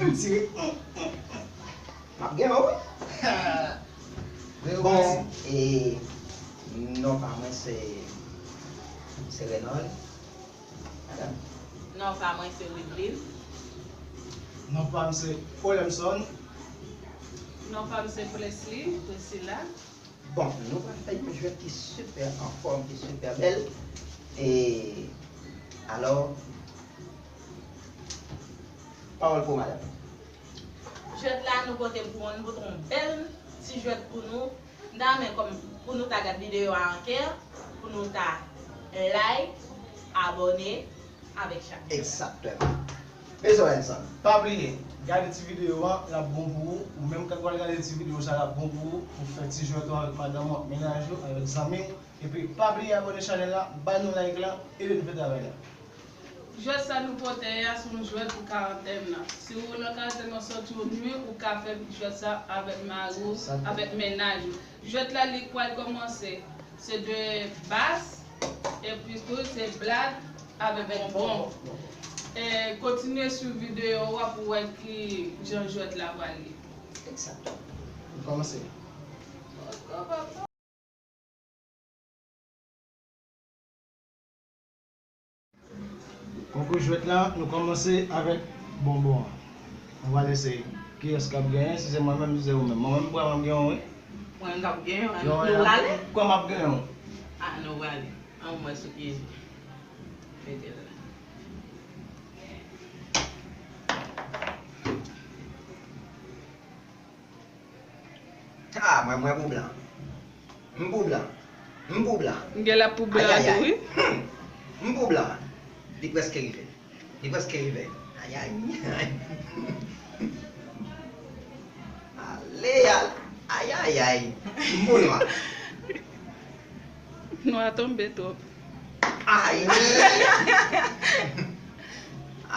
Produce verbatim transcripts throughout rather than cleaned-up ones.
M tire. M ap gen w, wi. Bon, e, non pa mwen se, se Renald. Madanm. Non pa mwen se Widlin. Non pa m se Olemson. Non pa m se Presley, Priscilla. Bon, nou pral fè yon jwèt ki sipè anfòm, ki sipè bèl. E, alò, pawòl pou madanm. Jwèt la nou pote pou nou, nou pote yon bèl ti jwèt pou nou. M ta renmen kòm pou nou ta gad videyo a an kè, pou nou ta like, abòne avèk chanèl. Egzakteman. Mezanmi, pa bliye, gade ti videyo a, l ap bon pou ou. Ou menm k ap pral gade ti videyo sa, l ap bon pou ou, pou fè ti jwèt ou avèk madanm ou, ak mennaj ou, avèk zanmi w. Epi, pa bliye abòne chanèl la, ba nou like la, ede nou fè travay la. Jwèt sa nou pote a, se yon jwèt pou karantèn nan. Si ou nan karantèn nan, sòti ou nwi, ou ka fè jwèt sa avèk mari w, avèk mennaj ou. Jwèt la, li pral kòmanse. Se de bas, epi tou se blad avèk bonbon. E, kontinye swiv videyo a pou wè ki jan jwèt la pral ye. Egzakteman. Nou kòmanse. Konkou jwèt la, nou kòmanse avèk bonbon an. Nou pral eseye kiyès k ap genyen, si se mwen menm, si se ou menm. Mwen menm, m kwè m ap genyen w, wi. Mwen menm k ap genyen w, nou prale? M kwè m ap genyen w. A, nou prale. An mwen sou pye. Mete l la. Ah, mwen, mwen pou blan. M pou blan. M pou blan. M gen la pou blan tou, wi. Hmm. M pou blan. Li prèske rive. Li prèske rive. Ayayay. Ale, ale. Ayayay. M pou nwa. Nwa tonbe twòp. Ay!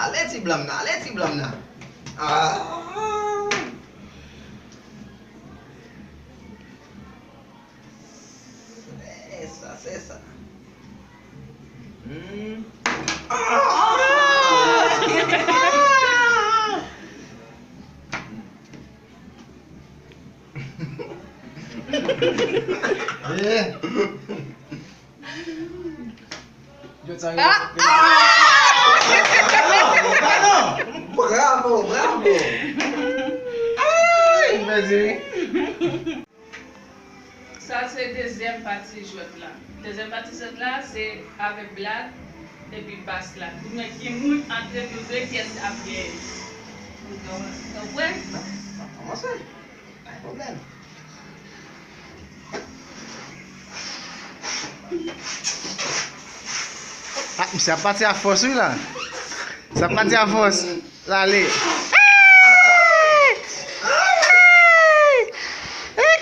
Ale ti blan m nan, ale ti blan m nan. Ah! Se sa, se sa. Hmm. Ah! Eh! Jwèt sa yo. Ah! Bravo, bravo. Ay, m pèdi wi. Sa se dezyèm pati jwèt la. Dezyèm pati jwèt la se avèk blad epi bas la. Pou nou wè ki moun antre nou de kiyès k ap genyen. Nou prè? Kòmanse. Pa gen pwoblèm. Ah, misye ap pati a fòs wi la. Misye ap pati a fòs. L ale.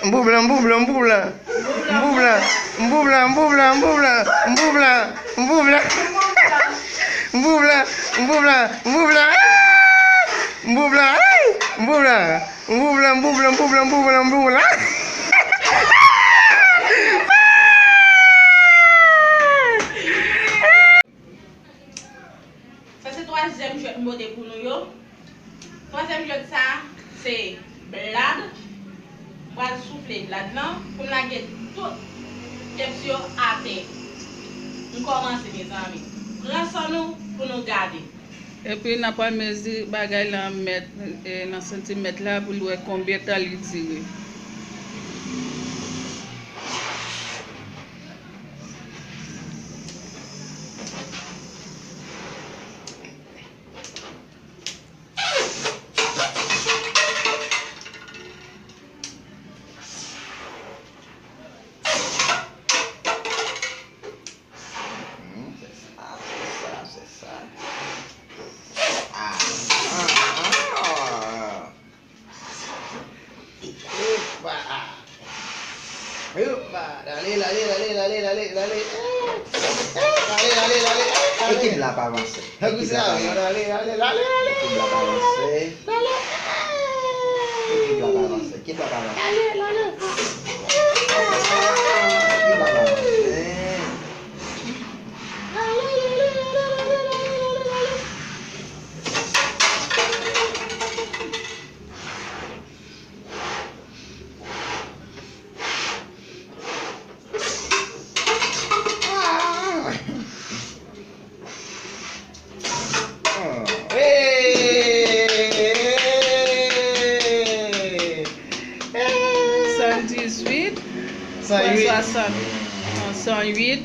M pou blan, m pou blan, m pou blan. M pou blan, m pou blan, m pou blan, m pou blan. M pou blan, m pou blan, m pou blan, m pou blan. M pou blan, m pou blan, m pou blan. M pou blan, m pou blan. M pou blan, m pou blan, m pou blan, m pou blan, m pou blan. Sa se twazyèm jwèt m pote pou nou yo. Twazyèm jwèt sa, se blad. M pral soufle blad lan pou m lage tout kèps yo atè. M kòmanse, mezanmi. Pran san nou pou nou gade. Epi n ap pral mezi bagay la an mèt, e, nan santimèt la pou l wè konbyen tan li dire. Hmm, se sa, se sa, se sa. Ah, ah, ah. Epa! Epa! Lale, lale, lale, lale, lale, lale. Eh, eh, lale, lale, lale, eh, lale. Ekip la pa vanse. Ekip la pa vanse. Lale, lale, lale, lale. Ekip la pa vanse. Lale. Ekip la pa vanse. Ekip la pa vanse. Lale, lale. Ekip la pa vanse. Lale, lale, lale, lale, lale, lale. swasant, non, san uit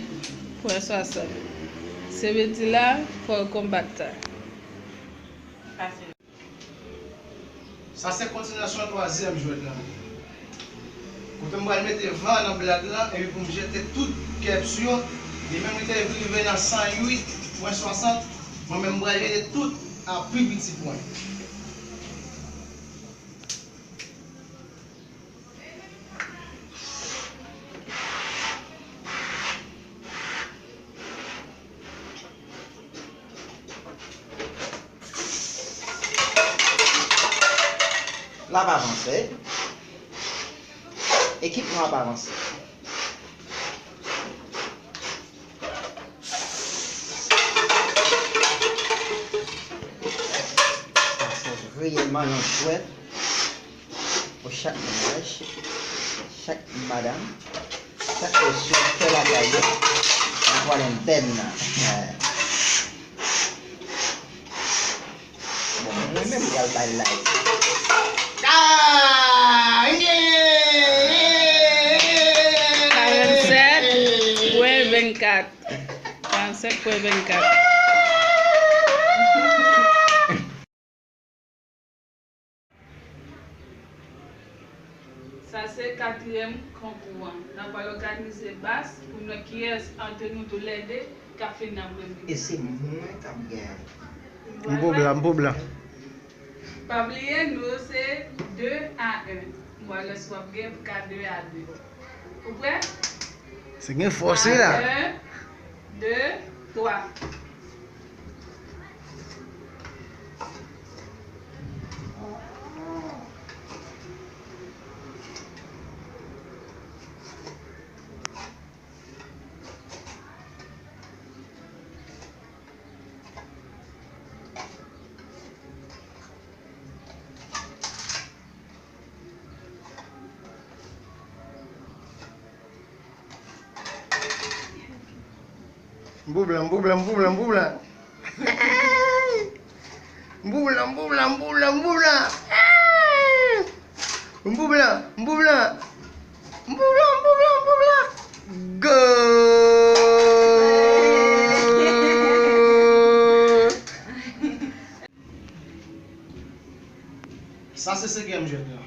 pwen swasant. Se vle di la, fò w konbat sa. Sa se kontinyasyon twazyèm jwèt la. Kote m pral mete van nan blad lan, epi pou m jete tout kèps yo, li menm li te rive nan san uit pwen swasant, mwen menm m pral jete tout a pi piti pwen. L ap avanse. Ekip nou ap avanse. Sa se reyèlman yon jwèt. Pou chak mennaj, chak madanm, chak mesye fè lakay yo nan twazyèm bèn nan. Bon, mwen menm pral bay like. Karannsèt pwen vennkat. Karannsèt pwen vennkat. Sa se katriyèm konkou an. N ap pral òganize bas pou n wè kiyès ant nou toulède k ap fin nan premye. E se mwen k ap genyen. M pou blan, m pou blan. Pa bliye, nou se de a en. M pral wè si w ap gen pou ka de a de. Ou prè? Se gen fòs wi la. A, en, de, twa. M pou blan, m pou blan, m pou blan, m pou blan. M pou blan, m pou blan, m pou blan, m pou blan. M pou blan, m pou blan. M pou blan, m pou blan, m pou blan. Gòl! Sa se senkyèm jwèt la.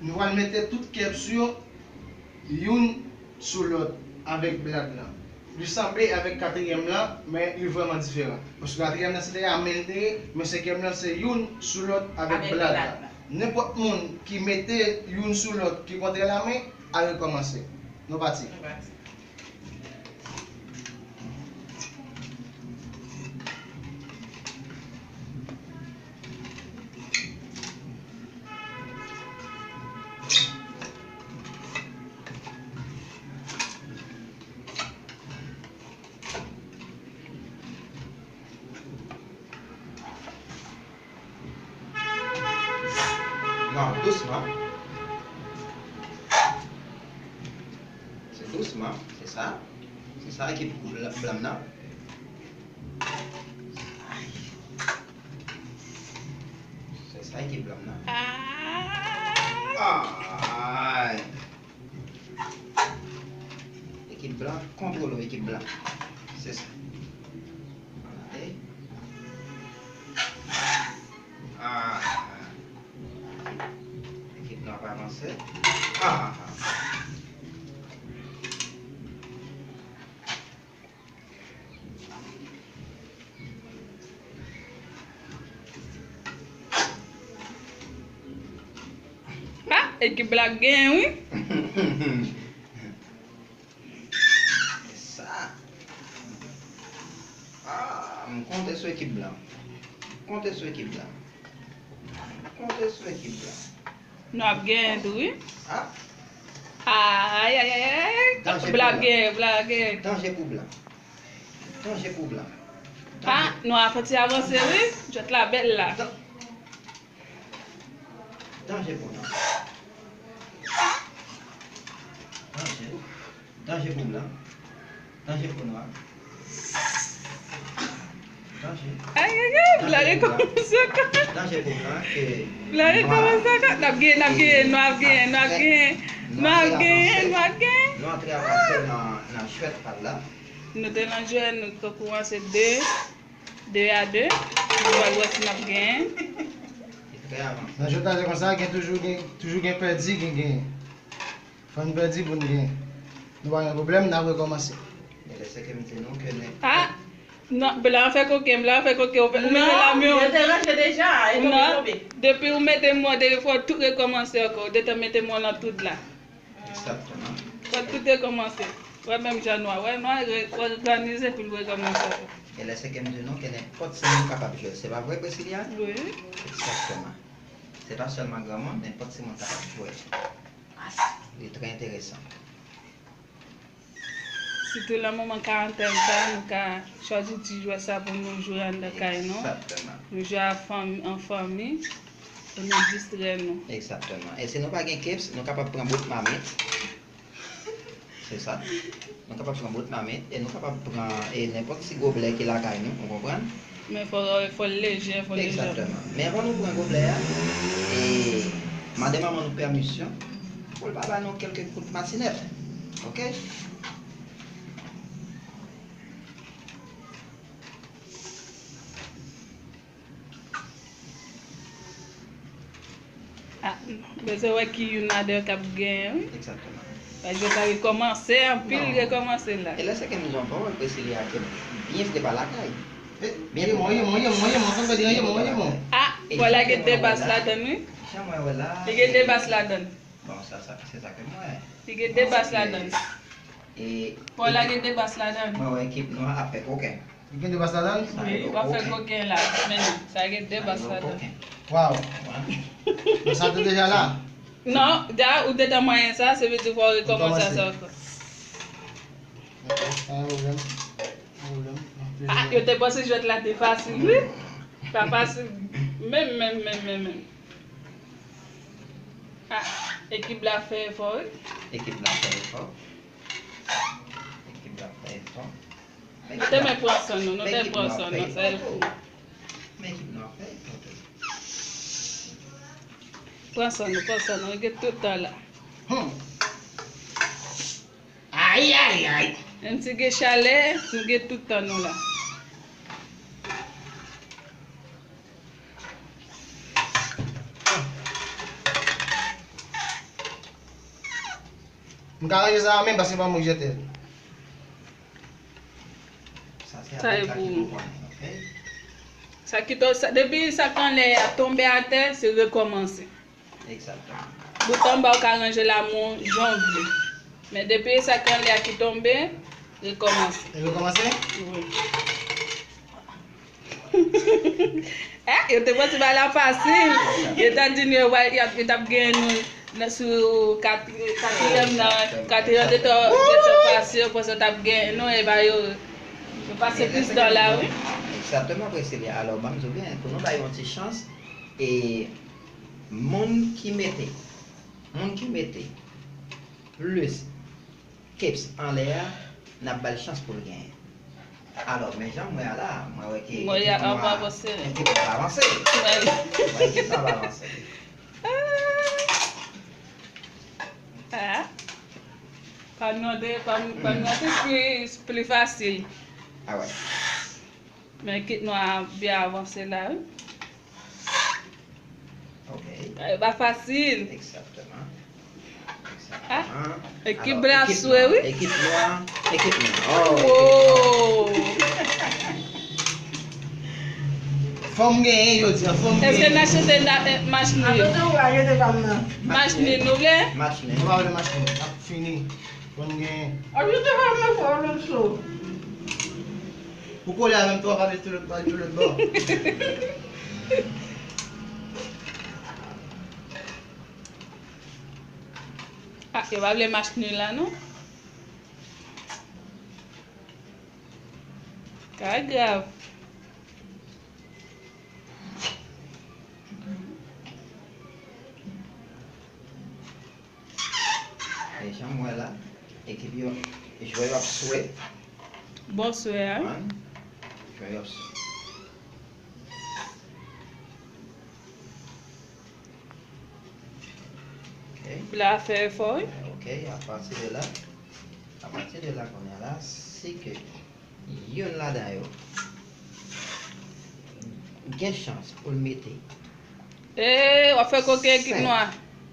Nou pral mete tout kèps yo youn sou lòt avèk blad la. Li sanble avèk katriyèm lan, men li vrèman diferan. Paske katriyèm lan se te a men l te ye, men senkyèm lan se youn sou lòt avèk blad la. Nenpòt moun ki mete youn sou lòt ki kontre lamen, al rekòmanse. Nou pati. Nou pati. Non, dousman. Se dousman, se sa. Se sa ki pou blanm nan. Se sa ki blanm nan. Ay. Ekip blan, kontwole w, ekip blan. Se sa. Ann ale. Ah. Ekip nou ap avanse. Ah. Ah, ekip blan genyen wi. Sa. Ah, m konte sou ekip blan. M konte sou ekip blan. M konte sou ekip blan. Nou ap genyen tou wi. Ah. Ay, ay, ay, ay. Danje pou blan. Blan ap genyen, blan ap genyen. Danje pou blan. Danje pou blan. Ah, nou ap fè ti avanse wi. Jwèt la bèl la. Dan- Danje pou nwa. Danje. Danje pou blan. Danje pou nwa. Danje. Ay, ay, ay, blan rekòmanse ankò. Danje pou blan, ke blan rekòmanse ankò. N ap genyen, n ap genyen, nwa ap genyen, nwa ap genyen. Nou ap genyen, nou ap genyen. Nou antre avanse nan, nan jwèt pa l la. Nou te nan jwèt, nou te kòmanse de, de a de. Nou pral wè si n ap genyen. Li trè avanse. Nan jwèt la, se konsa, gen toujou gen, toujou gen pèdi, gen genyen. Fò n pèdi pou n genyen. Nou pa gen pwoblèm, n ap rekòmanse. E lè se ke m di nou ke nenpòt. Ah! Non, blan fè koken, blan fè koken, ou, ou mete la men w. Yo te ranje deja, yo tonbe, tonbe. Depi ou mete men w, depi fò w tout rekòmanse ankò, ou gentan mete men w nan tout la. Egzakteman. Fò w tout rekòmanse. Wè menm jan nwa, wè nwa re-, òganize pou l rekòmanse ankò. E lè se ke m di nou ke nenpòt se moun kapab jwe. Se pa vre, Priscilla? Wi. Egzakteman. Se pa sèlman granmoun, nenpòt se moun kapab jwe. Li trè enteresan. Sitou nan moman karantèn sa, nou ka chwazi ti jwèt sa pou nou jwe anndan kay nou. Egzakteman. Nou jwe a fanm-, an fanmi, pou nou distrè nou. Egzakteman. E si nou pa gen keps, nou kapab pran bout mamit. Se sa. Nou kapab pran bout mamit, e nou kapab pran, e, nenpòt ti goblè ki lakay nou, ou konprann? Men fò, fò l leje, fò l leje. Egzakteman. Men anvan nou pran goblè a, e, mande manman nou pèmisyon pou l pa ba nou kèlke kout matinèt. Oke? Ah, bezwen wè ki youn ladan yo k ap genyen, wi. Egzakteman. Paske yo ka rekòmanse, anpil rekòmanse la. E lè se ke m di w ankò, wè, Priscilla te byen fre pa lakay. Byen fre pa lakay. Ah, Paula gen de bas ladan l, wi. Jan mwen wè la. Li gen de bas ladan l. Bon, sa, sa, se sa ke m wè. Li gen de bas ladan l. E, Paula gen de bas ladan l. Mwen wè ekip nou an ap fè koken. Li gen de bas ladan l? Wi, w ap fè koken la. Men non, sa gen de bas ladan l. Waw. Men sa te deja la. Non, deja ou te nan mwayen sa, se vle di fò w rekòmanse sa ankò. Ok, pa gen pwoblèm. Pa gen pwoblèm. Ah, yo te panse jwèt la te fasil, wi. Pa fasil. Menm, menm, menm, menm, menm. Ah, ekip la fè efò, wi. Ekip la fè efò. Ekip la fè efò. Nou te men pran san nou, nou te pran san nou, sa e fou. Men ekip nou ap fè efò tou. Pran san nou, pran san nou, gen tout tan la. Hmm. Ay, ay, ay. Menm si gen chalè, nou gen tout tan nou la. M ka ranje sa a menm paske pa mwen ki jete l. Sa se sa e pou ou. Sa ki to-, sa, depi sa k anlè a tonbe atè, se rekòmanse. Egzakteman. Bout anba ou ka ranje l a men w jan w vle. Men depi sa k anlè a ki tonbe, rekòmanse. E rekòmanse? Wi. Eh, yo te panse bagay la fasil. Yo t ap di nou yo, yo t ap genyen nou nan sou kat-, katriyèm nan, katriyèm de tan, de tan pase, yo panse yo t ap genyen nou, e ba yo, yo pase plis dan la, wi. Egzakteman, Priscilla. Alò, ban m di w byen, pou nou bay yon ti chans, e moun ki mete, moun ki mete plis keps anlè a, n ap ba l chans pou l genyen. Alò, men jan m wè a la, mwen wè ke ekip nou an ap avanse. Ekip nou an ap avanse. Mwen wè ekip nou ap avanse. Ah. Pa nou an te, pa, pa nou an te pli, pli fasil. Ah wè. Men ekip nou an byen avanse la, wi. Ok. E pa fasil. Egzakteman. Ah, ekip blan ap swe, wi. Ekip nou an, ekip nou an. Oh, wow. Fò m genyen jodi a, fò m genyen. Èske n achte match nul? Match nul, nou vle? Match nul. Nou pa vle match nul. N ap fini. Fò n genyen. Ajoute pa m nan fò lòt cho. Ou kole avè m twò, pa vle tou lòt, pa vle tou lòt bò. Ah, yo pa vle match nul la, non? Ka grav. E jan m wè la, ekip yo, jwè yo ap swe. Bò swe a, wi. Jwè yo ap swe. Ok. La fè efò, wi. Ok, apati de la, apati de la kounye a la, si ke youn ladan yo gen chans pou l mete. Ee, w ap fè koken ekip nwa.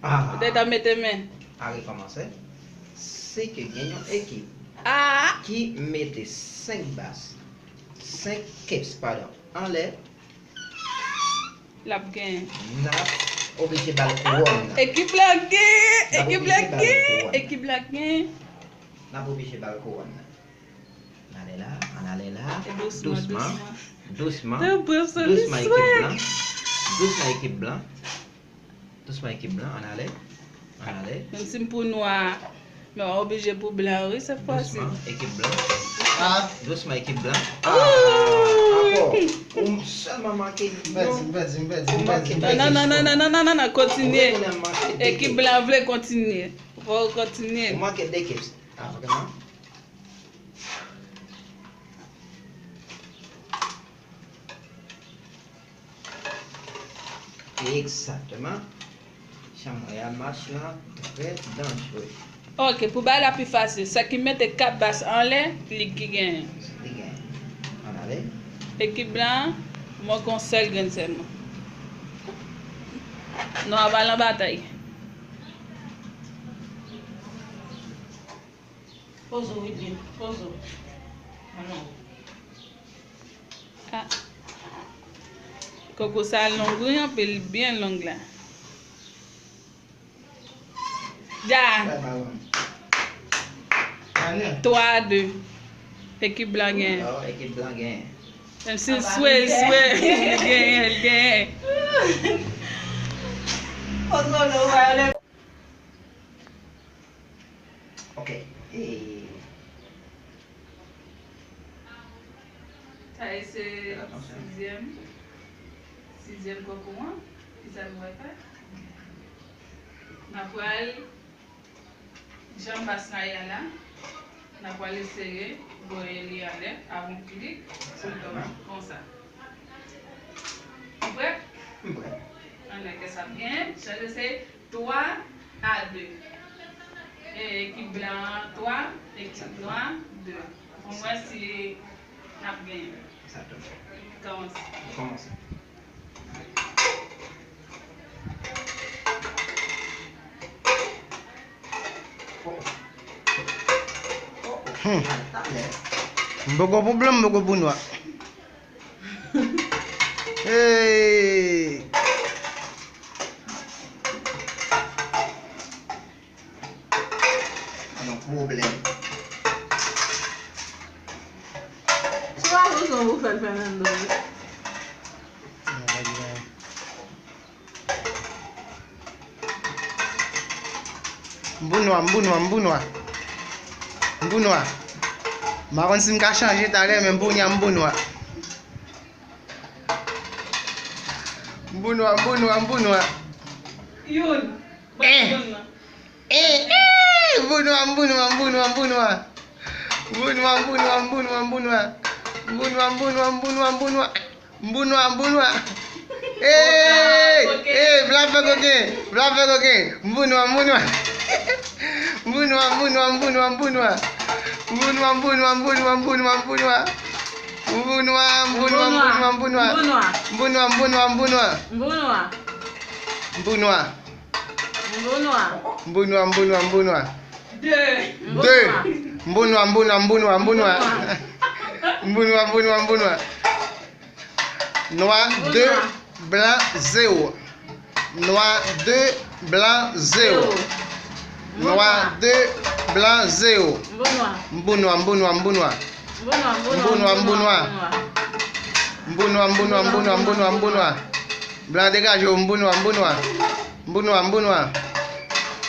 Ou te ta mete men. A rekòmanse. Si ke gen yon ekip ah, ki mete senk bas, senk keps, padon, anlè, l ap genyen. N ap oblije ba l kouwòn nan. Ekip la gen! Ekip la gen! Ekip la gen! N ap oblije ba l kouwòn nan. Ann ale la, ann ale la. Dousman, dousman. Dousman. Dousman ekip blan. Dousman ekip blan. Dousman ekip blan, ann ale. Ann ale. Menm si m pou nwa, men w oblije pou blan wi sèt fwa si. Dousman, ekip blan. Ah, dousman ekip blan. Ah, ankò. Ou sèlman manke yon. M pèdi, m pèdi, m pèdi, m pèdi. Non, non, non, non, non, non, non, non, kontinye. Ekip blan vle kontinye. Fò w kontinye. Ou manke de keps. Ah, vrèman. Egzakteman. Jan m wè a, match lan trè danjre. Ok, pou bay la pi fasil, sa ki mete kat bas anlè, li ki genyen. Li genyen. Ann ale. Ekip blan an, mwen gen yon sèl grenn sèlman. Nou ap al nan batay. Poze w, Widlin, poze w. Ann. Ah. Koko sa long wi, anpil, byen long la. Dja. Twa a de. Ekip blan genyen. Ekip blan genyen. Menm si l swe, l swe, li genyen, li genyen. Ok. E... Sa e se sizyèm, sizyèm konkou an. Kisa nou pral fè? N a pral, jan bas la ye a la, n a pral eseye voye li anlè avon klik sou l konsa. Ou prè? M prè. Anlè kè sa byen, chanje se twa a de. E, ekip blan an twa, ekip nwa de. Pou mwen si n ap genyen. Egzakteman. Kòmanse. Kòmanse. Oh. Oh, oh. Hmm. M poko pou blan, m poko pou nwa. Hey! Yon pwoblèm. Se pa rezon pou fè l Fernando wi. M pou nwa, m pou nwa, m pou nwa. M pou nwa. M pa konn si m ka chanje talè, men m pou nwa, m pou nwa. M pou nwa, m pou nwa, m pou nwa. Youn. Eh. Eh, eh, m pou nwa, m pou nwa, m pou nwa, m pou nwa. M pou nwa, m pou nwa, m pou nwa, m pou nwa. M pou nwa, m pou nwa, m pou nwa, m pou nwa. M pou nwa, m pou nwa. Eh, eh, blan fè koken, blan fè koken. M pou nwa, m pou nwa. M pou nwa, m pou nwa, m pou nwa, m pou nwa. M pou nwa, m pou nwa, m pou nwa, m pou nwa, m pou nwa. M pou nwa, m pou nwa, m pou nwa, m pou nwa. M pou nwa, m pou nwa, m pou nwa. M pou nwa. M pou nwa. M pou nwa. M pou nwa, m pou nwa, m pou nwa. De. De. M pou nwa, m pou nwa, m pou nwa, m pou nwa. M pou nwa, m pou nwa, m pou nwa. Nwa de, blan zewo. Nwa de, blan zewo. Nwa de, blan zewo. M pou nwa, m pou nwa, m pou nwa. M pou nwa, m pou nwa, m pou nwa. M pou nwa, m pou nwa, m pou nwa, m pou nwa, m pou nwa. Blan degaje w, m pou nwa, m pou nwa. M pou nwa, m pou nwa.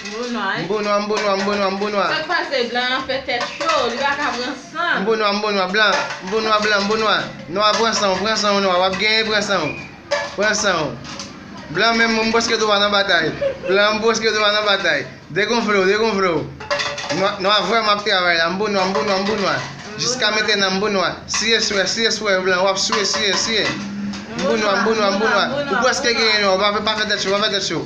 M pou nwa, wi. M pou nwa, m pou nwa, m pou nwa, m pou nwa. Sa k pase, blan an fè tèt cho, li pa ka pran san. M pou nwa, m pou nwa, blan. M pou nwa, blan, m pou nwa. Nwa, pran san w, pran san w, nwa. W ap genyen, pran san w. Pran san w. Blan menm, m prèske tou pa nan batay. Blan, m prèske tou pa nan batay. Degonfle w, degonfle w. Nwa, nwa vrèman ap travay la. M pou nwa, m pou nwa, m pou nwa. Jiska mentnan, m pou nwa. Siye, siye, siye, siye, blan. W ap siye, siye, siye. M pou nwa, m pou nwa, m pou nwa. Ou prèske genyen nwa. Pa fè, pa fè tèt cho, pa fè tèt cho.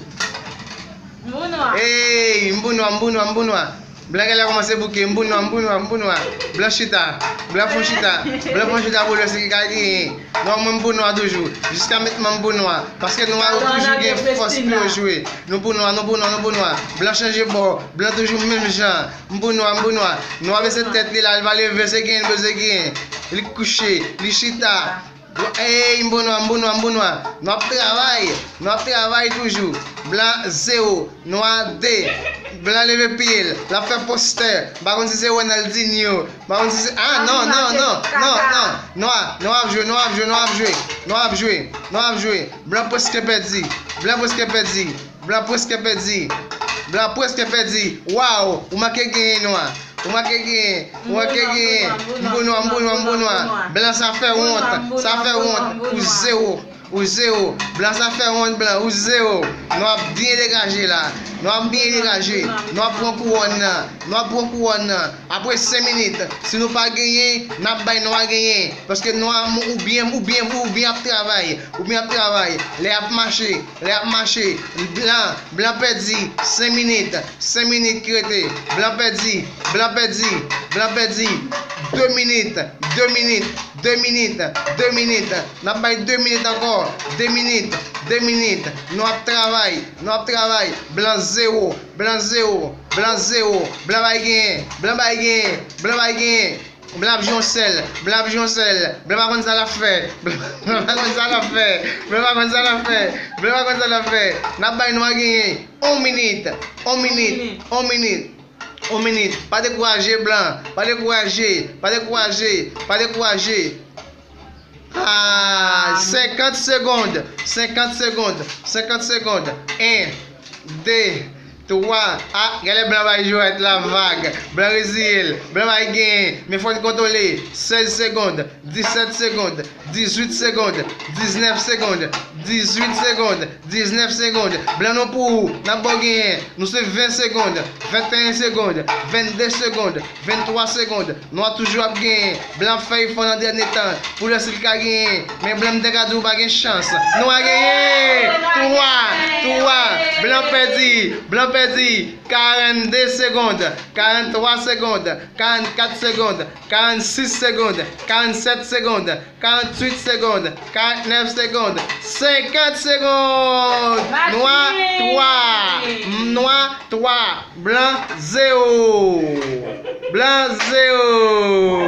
Ey, m pou nwa, m pou nwa, m pou nwa. Blan genlè kòmanse bouke, m pou nwa, m pou nwa, m pou nwa. Blan chita, blan fon chita, blan fon chita pou lwès ki ka genyen. Non, mwen m pou nwa toujou. Jiska mentnan m pou nwa. Paske nwa yo toujou gen fòs pou yo jwe. Nou pou nwa, nou pou nwa, nou pou nwa. Blan chanje bò, blan toujou menm jan. M pou nwa, m pou nwa. Nwa bese tèt li la, li pa leve, se genyen, li bezwen genyen. Li kouche, li chita. Ey, m pou nwa, m pou nwa, m pou nwa. Nou ap travay, nou ap travay toujou. Blan zewo, nwa de. Blan leve pye l, l ap fè postè. M pa konn si se Ronaldinho. M pa konn si se, ah, non, non, non, non, non. Nwa, nwa ap jwe, nwa ap jwe, nwa ap jwe. Nwa ap jwe, nwa ap jwe. Blan prèske pèdi. Blan prèske pèdi. Blan prèske pèdi. Blan prèske pèdi. Waw, ou manke genyen, nwa. Ou manke genyen, ou manke genyen. M pou nwa, m pou nwa, m pou nwa. Blan sa fè wont, sa fè wont. Ou zewo, ou zewo. Blan sa fè wont, blan, ou zewo. Nwa byen degaje la. Nwa byen degaje. Nwa pran kouwòn nan. Nwa pran kouwòn nan. Apre senk minit, si nou pa genyen, n ap bay nwa genyen. Paske nwa, ou byen, ou byen, ou byen ap travay. Ou byen ap travay. Lè ap mache, lè ap mache. Blan, blan pèdi senk minit. Senk minit ki rete. Blan pèdi. Blan pèdi. Blan pèdi. De minit. De minit. De minit. De minit. N ap bay de minit ankò. De minit. De minit. Nou ap travay. Nou ap travay. Blan zewo. Blan zewo. Blan zewo. Blan bay genyen. Blan bay genyen. Blan bay genyen. Blan ap jwe yon sèl. Blan ap jwe yon sèl. Blan pa konn sa l ap fè. Blan pa konn sa l ap fè. Blan pa konn sa l ap fè. Blan pa konn sa l ap fè. N ap bay nwa genyen. On minit. On minit. On minit. On minit. Pa dekouraje, blan. Pa dekouraje. Pa dekouraje. Pa dekouraje. Ah, senkant segonn. Senkant segonn. Senkant segonn. En, de, twa. Ah, gade blan bay jwèt la vag. Blan reziye l. Blan bay genyen. Men fò n kontwole. Sèz segonn. Disèt segonn. Dizuit segonn. Diznèf segonn. Dizuit segonn. Diznèf segonn. Blan nou pou ou. N ap ba w genyen. Nou se ven segonn. Venteyen segonn. Vennde segonn. Venntwa segonn. Nwa toujou ap genyen. Blan ap fè efò nan dènye tan pou lè si l ka genyen. Men blan m te ka di w pa gen chans. Nwa genyen! Twa! Twa! Blan pèdi! Blan pèdi! Karannde segonn! Karanntwa segonn! Karannkat segonn! Karannsis segonn! Karannsèt segonn! Karanntuit segonn, karannèf segonn, senkant segonn. Nwa twa, nwa twa, blan zewo. Blan zewo.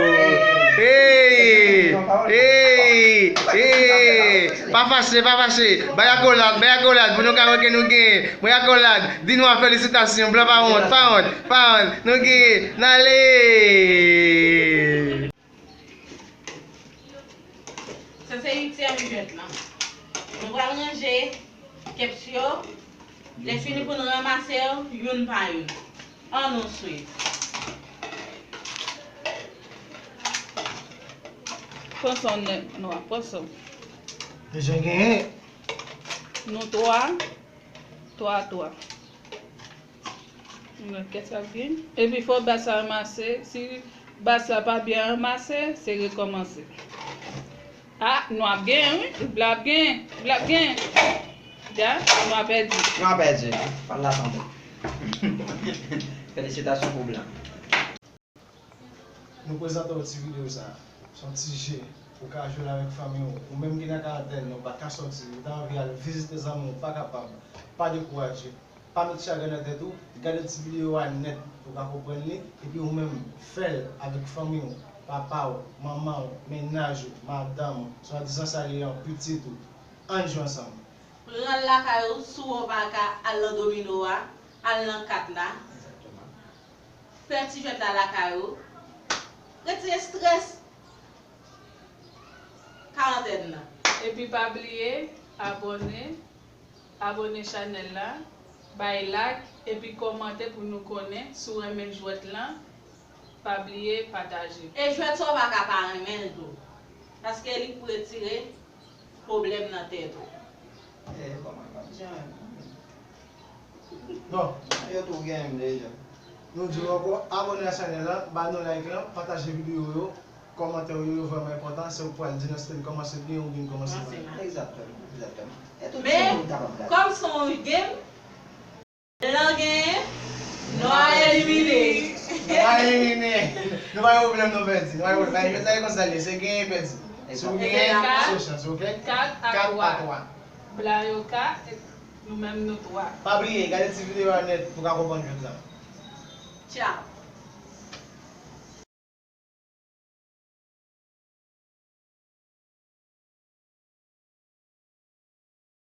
Hey, hey, hey. Pa fache, pa fache. Bay akolad, bay akolad pou nou ka wè ke nou genyen. Bay akolad. Di nwa felisitasyon. Blan pa wont, pa wont, pa wont. Nou genyen. N ale. Sa se ityèm jwèt lan. Nou pral ranje kèps yo. Lè fini pou n ranmase yo youn pa youn. Ann nou swiv. Pran sa w nèt, nwa, pran sa w. Deja genyen. Nou twa, twa, twa. Nan kès ap gen. Epi fò bas la ranmase. Si bas la pa byen ranmase, se rekòmanse. Ah, nou ap genyen, wi. Blan ap genyen. Blan ap genyen. Ya, nou ap pèdi. Nou ap pèdi. Pale la sanble. Felisitasyon pou blan. Nou prezante w ti videyo sa a. Se yon ti je. Ou ka jwe l avèk fanmi w. Ou menm ki nan karantèn, ou pa ka sòti, ou ta anvi al vizite zanmi w, ou pa kapab. Pa dekouraje. Pa met chagren nan tèt ou. Gade ti videyo a nèt pou w ka konprann li. Epi ou menm, fè l avèk fanmi w, papa w, manman w, mennaj ou, madanm ou, swadizan sa li an, pitit ou. Ann jwe ansanm. Pran l lakay ou, si w pa ka al nan domino a, al nan kat la. Fè ti jwèt la lakay ou. Retire estrès karantèn nan. Epi pa bliye abòne, abòne chanèl la, bay like, epi kòmante pou nou konnen si w renmen jwèt lan. Pa bliye pataje. E jwèt sa w pa ka pa renmen l tou. Paske li pou retire pwoblèm nan tèt ou. E kòman l p ap jan renmen? Bon. Yo tou gen m deja. Nou di w ankò, abòne a chanèl lan, ba nou like lan, pataje videyo yo, kòmantè yo, yo vrèman enpòtan, se ou k pral di nan si n kòmanse byen oubyen n kòmanse mal. Egzakteman, egzakteman. E tout moun kapab gade. Men, kòm se yon game, Genyen, nwa elimine. Nwa elimine. Nou pa gen pwoblèm, nou pèdi. Nou pa gen pwoblèm. Jwèt la e konsa l ye, se genyen pèdi. Si w genyen, se chans, ok? Kat a twa. Blan yo kat, nou menm nou twa. Pa bliye, gade ti videyo a nèt pou w ka konprann jwèt la. Tchaw.